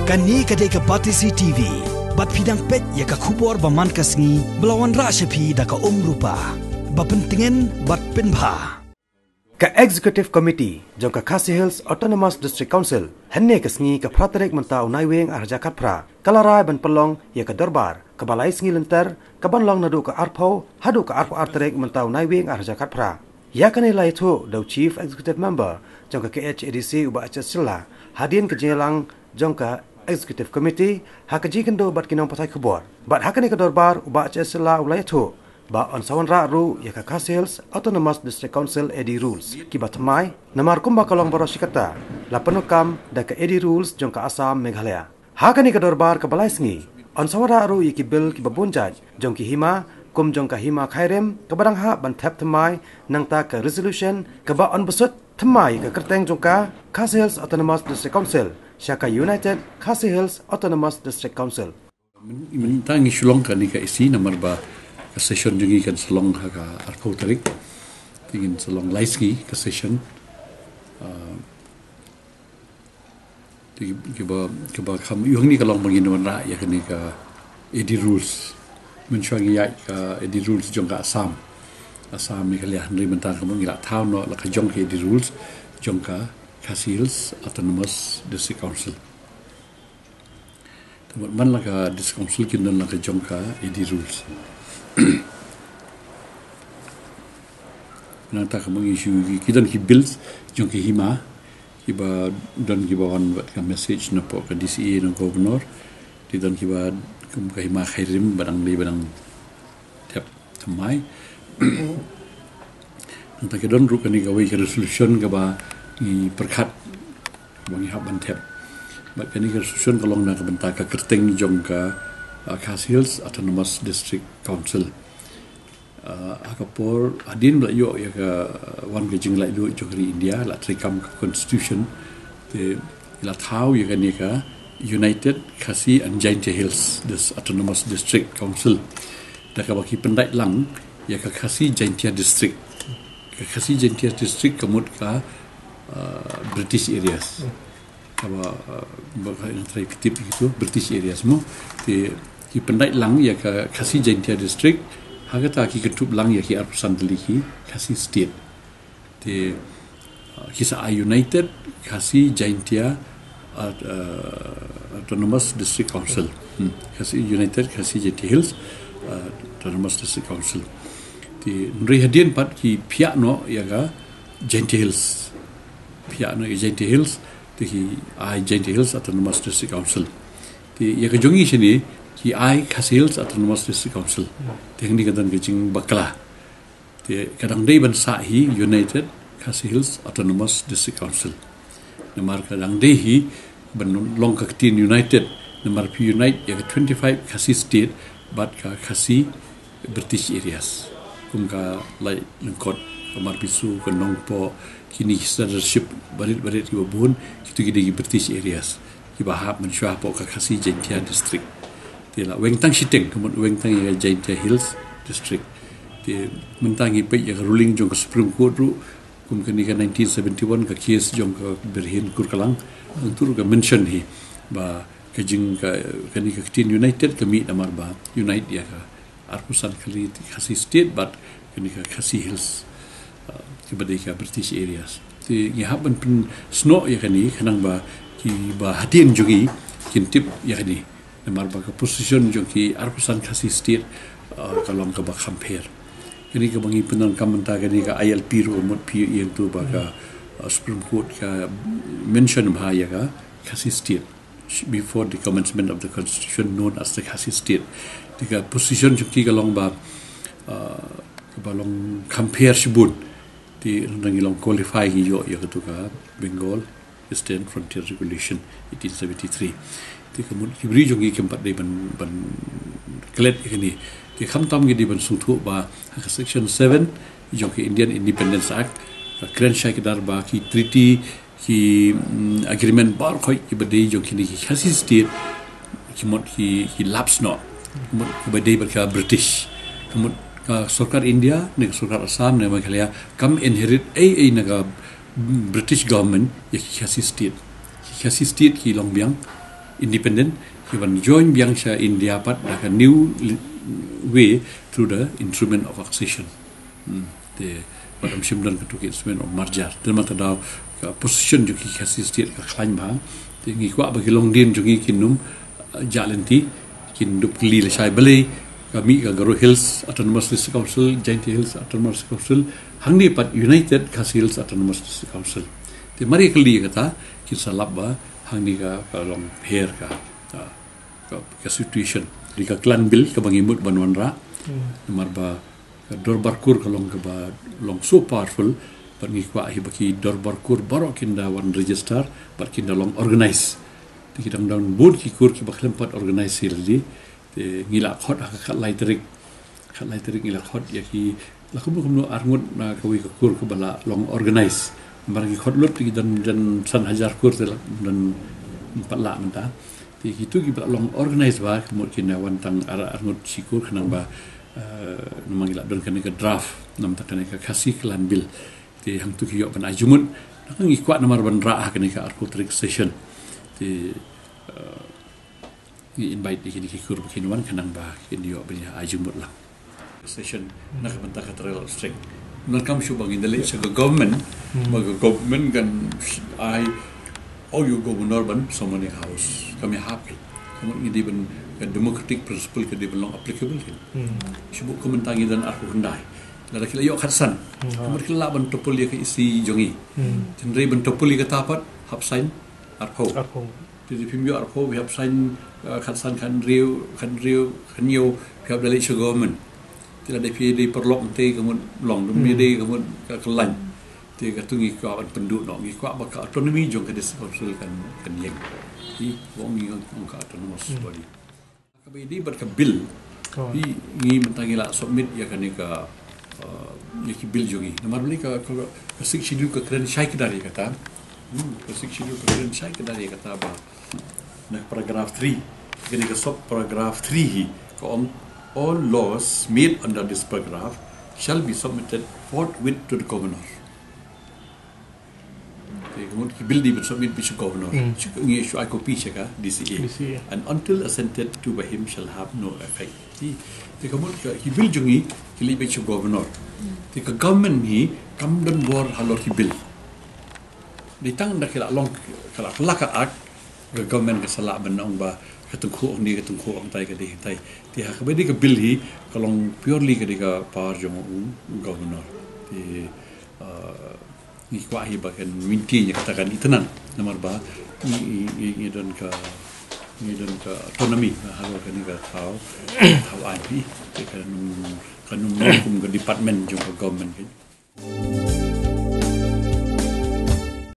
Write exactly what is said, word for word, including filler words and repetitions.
Kane ka dei ka Batesi T V. Bad phi dang peit ïa ka khubor ba man ka sngi ba la wanrah sha phi da ka Umrupa. Ba pyntngen bad pynbha. Ka Executive Committee jong ka Khasi Hills Autonomous District Council, hynne ka sngi ka phra tarik mynta u Naiwieng ar hajar khatphra, ka la rai ban pynlong ïa ka dorbar kaba lai sngi lynter, kaban long naduh ka arphew haduh ka arphew ar tarik mynta u Naiwieng ar hajar khatphra. Ïa kane la ïathuh da u Chief Executive Member jong ka K H A D C u Bah H S Shylla, hadien ka jingïalang jong ka Executive Committee ha ka jingïakynduh bad ki nongpathai khubor. Bad ha kane ka dorbar u Bah H S Shylla u la ïathuh ba yn sa wanrah ruh ïa ka Khasi Hills Autonomous District Council A D rules kiba thymmai, namar kumba ka long baroh shi katta, la pyndonkam da ka A D rules jong ka Assam, Meghalaya. Ha kane ka dorbar kaba lai sngi, yn sa wanrah ruh ïa ki bill kiba bun jait jong ki hima, kum jong ka hima Khyrim kaba dang hap ban thep thymmai, nangta ka resolution kaba yn buh suk thymmai ïa ka kyrteng jong ka Khasi Hills Autonomous District Council sha ka United Khasi Hills Autonomous District Council. Mynta ngi shu long kane ka A C namar ba ka session jong ngi kan sa long ha ka arphew tarik. Te ngin sa long lai sngi ka session. Ah, Te kiba, kiba kham ïoh ngi ka long ba ngin wanrah ïa kane ka A D rules. Mynshuwa ngi ïaid ka A D rules jong ka Assam, Assam, Meghalaya, hynrei mynta ka ngi la thaw noh la ka jong ka A D rules jong ka Khasi Hills Autonomous District Council. Te man la ka District Council kin don la ka jong ka A D rules. Nangta ka ngi shu ki don ki bills jong ki hima, kiba don kiba wan bad ka message na pok ka D C A na governor. Te don kiba kum ka hima Khyrim ba dang dei ba dang thep thymmai. Nangta ki don ruh kane kawei ka resolution kaba ngi pyrkhat ba ngi hap ban thep. Bad kane ka resolution ka long na ka bynta ka kyrteng jong ka, ah, Khasi Hills Autonomous District Council. Ah, ha ka por hadien ba la ïoh ïa ka, ah, wan ka jinglaitluid jong ka ri India, la treikam ka constitution, te la thaw ïa kane ka United Khasi and Jaintia Hills Dis-, Autonomous District Council. Da kaba ki pyndait lang ïa ka Khasi Jaintia District. Ka Khasi Jaintia District ka mut ka, ah, British areas. Kaba, ah, ba ka nang trai ptip gitu, British areas mo. Te ki pyndait lang ïa ka Khasi Jaintia District, ha kata ki kynthup lang ïa ki arphew san tylli ki Khasi State. Te, ah, ki sa ai United Khasi Jaintia, ah, ah, Autonomous District Council. Hmm. Khasi United Khasi Jaintia Hills, ah, Autonomous District Council. Te hynrei hadien pat ki phiah noh ïa ka Jaintia Hills. Phiah noh ïa Jaintia Hills, te ki ai Jaintia Hills Autonomous District Council. Te ïa ka jong ngi shane ki ai Khasi Hills Autonomous District Council. Te hangne ka don ka jingbakla. Te ka dang dei ban sah hi United Khasi Hills Autonomous District Council. Namar ka dang dei hi ban long ka ktien United, namar phi unite ïa ka twenty-five Khasi State bad ka Khasi British areas. Kum ka Laitumkhrah, ka Marbisu, ka Nongpoh, kine ki sirdarship barit barit kiba bun, kito ki dei ki British areas kiba hap mynshuwa hapoh ka Khasi Jaintia District. Te la weng tang shiteng, ka mut weng tang ïa ka Jaintia Hills District. Te mynta ngi peit ïa ka ruling jong ka Supreme Court ruh, kum kane ka nineteen seventy-one ka case jong ka Birhin Kurkalang, hangto ruh ka mention hi ba ka jing ka, kane ka ktien United ka mih namar ba unite ïa ka arphew san tylli ki Khasi State bad kane ka Khasi Hills, uh, kiba dei ka British areas. Te ngi hap ban pynsnoh ïa kane khnang ba kiba hadien jong ngi kin tip ïa kane. Namar ba ka position jong ki arphew san Khasi State, uh, ka long kaba kham pher. Kane kaba ngi pyndonkam mynta kane ka I L P ruh mut phi ïohi hangto ba ka, uh, Supreme Court ka mention bha ïa ka Khasi State before the commencement of the constitution known as the Khasi State. Te ka position jong ki ka long ba, uh, kaba long kham pher shibun. Te ngi long qualify ngi ïoh ïa kato ka Bengal Eastern Frontier Regulation eighteen seventy-three. Te ka mut ki briew jong ngi kim pat dei ban, ban klet ïa kane. Te khamtam ngi dei ban sngewthuh ba ha ka section seven jong ka Indian Independence Act ka kren shai kdar ba ki treaty, ki, mm, agreement baroh khoit kiba dei jong kine ki Khasi State ki mut ki, ki lapse noh. Ki mut kiba dei bad ka British. Ki mut ka sorkar India ne ka sorkar Assam ne Meghalaya kam inherit ei ei na ka British government ïa ki Khasi State. Ki Khasi State ki long biang, independent, ki ban join biang sha India pat da ka new li-, way through the instrument of accession. Hmm. Te, bad ym shym don katu ka instrument of merger. Te namar kata daw ka position jong ki Khasi State ka khlaiñ bha. Te ngi kwah ba ki longdien jong ngi kin ym, uh, jah lynti, kin dup kylli lashai balei ka mih ka Garo Hills Autonomous District Council, Jaintia Hills Autonomous District Council, hangne pat United Khasi Hills Autonomous District Council. Te mar ïa kylli kata, kin sa lap ba hangne ka, ka long pher ka, ka, ka, ka situation. Dei ka clan bill kaba ngi mut ban wanrah. Hmm. Namar ba ka dorbar kur ka long kaba long so powerful, bad ngi kwah hi ba ki dorbar kur baroh kin da wan register, bad kin da long organize. Te ki dang don bun ki kur kiba khlem pat organize hi lade. Te ngi la khot ha ka khatlai tarik. Khatlai tarik ngi la khot ïa ki, la kumno kumno arngut na kawei ka kur kaba la long organize. Namar ngi khot lut ki don, don san hajar kur te la don pat lah mynta. Te kitu kiba la long organize ba ka mut kin da wan tang ar, arngut shi kur khnang ba, eh, namar ngi la don kane ka draft, namar kane ka Khasi Clan Bill. Te hangtu ki ïoh ban ai jingmut. Ngi kwah namar ban rah ha kane ka arphew tarik session. Te, eh, ngi invite ïa kine ki kur ba kin wan khnang ba kin ïoh ban ïa ai jingmut lang. Session na ka bynta ka trial of strength. Nang kam shu ba ngin da leit sha ka government, hmm, ba ka government kan ai, oh, ïa u governor ban summon ïa ka House. Kam ïahap ki. Ka mut ngi dei ban, ka democratic principle ka dei ban long applicable ki. Hmm. Shu ba ka mynta ngi don arphew khyndai. Lada ki la ïoh khatsan. Hmm. Ka mut ki lah ban topple ïa ka E C jong ngi. Hmm. Hynrei ban topple ïa kata pat, hap sign arphew. Arphew. Te lada phim ïoh arphew, phi hap sign, uh, khatsan, khathynriew, khathynriew, khathynñiew, phi hap da leit sha government. Te lada phi dei paralok te ka mut long, lada phi, hmm, dei ka mut ka, ka lain. Te katu ngi kwah ban pynduh noh, ngi kwah ba ka autonomy jong ka District Council kan, kan ïeng. Te ba ngi ong, ong ka autonomous, hmm, body. Kaba ïadei bad ka bill. Oh. Ngi, ngi mynta ngi la submit ïa kane ka, uh, ïa ki bill jong ngi. Namar balei ka, ka, ka Sixth Schedule ka kren shai kdar ïa kata. Hmm, ka Sixth Schedule ka kren shai kdar ïa kata ba na paragraph three. Kane ka sub paragraph three hi ka ong, "All laws made under this paragraph shall be submitted forthwith to the governor." Te ka mut ki bill dei ban submit beit sha governor. Hmm. Shu, ngi shu ai copy sha ka D C A. D C A. "And until assented to by him shall have no effect." Te, te ka mut ka, ki bill jong ngi ki leit beit sha governor. Te ka government hi kam don bor halor ki bill. Dei tang da ki la long, ka la, ka la ka act, ka government ka sa lah ban ong ba ka tyngkhuh hangne, ka tyngkhuh hangtai, ka dei hangtai. Te ha kaba dei ka bill hi ka long purely ka dei ka power jong u governor. Te, uh, ngi kwah hi ba kan maintain ïa kata kan itynnad. Namar ba ngi, ngi, ngi, ngi don ka, ngi don ka autonomy halor kane ka thaw, thaw ain hi. Te kan, kan ym long kum ka department jong ka government ka.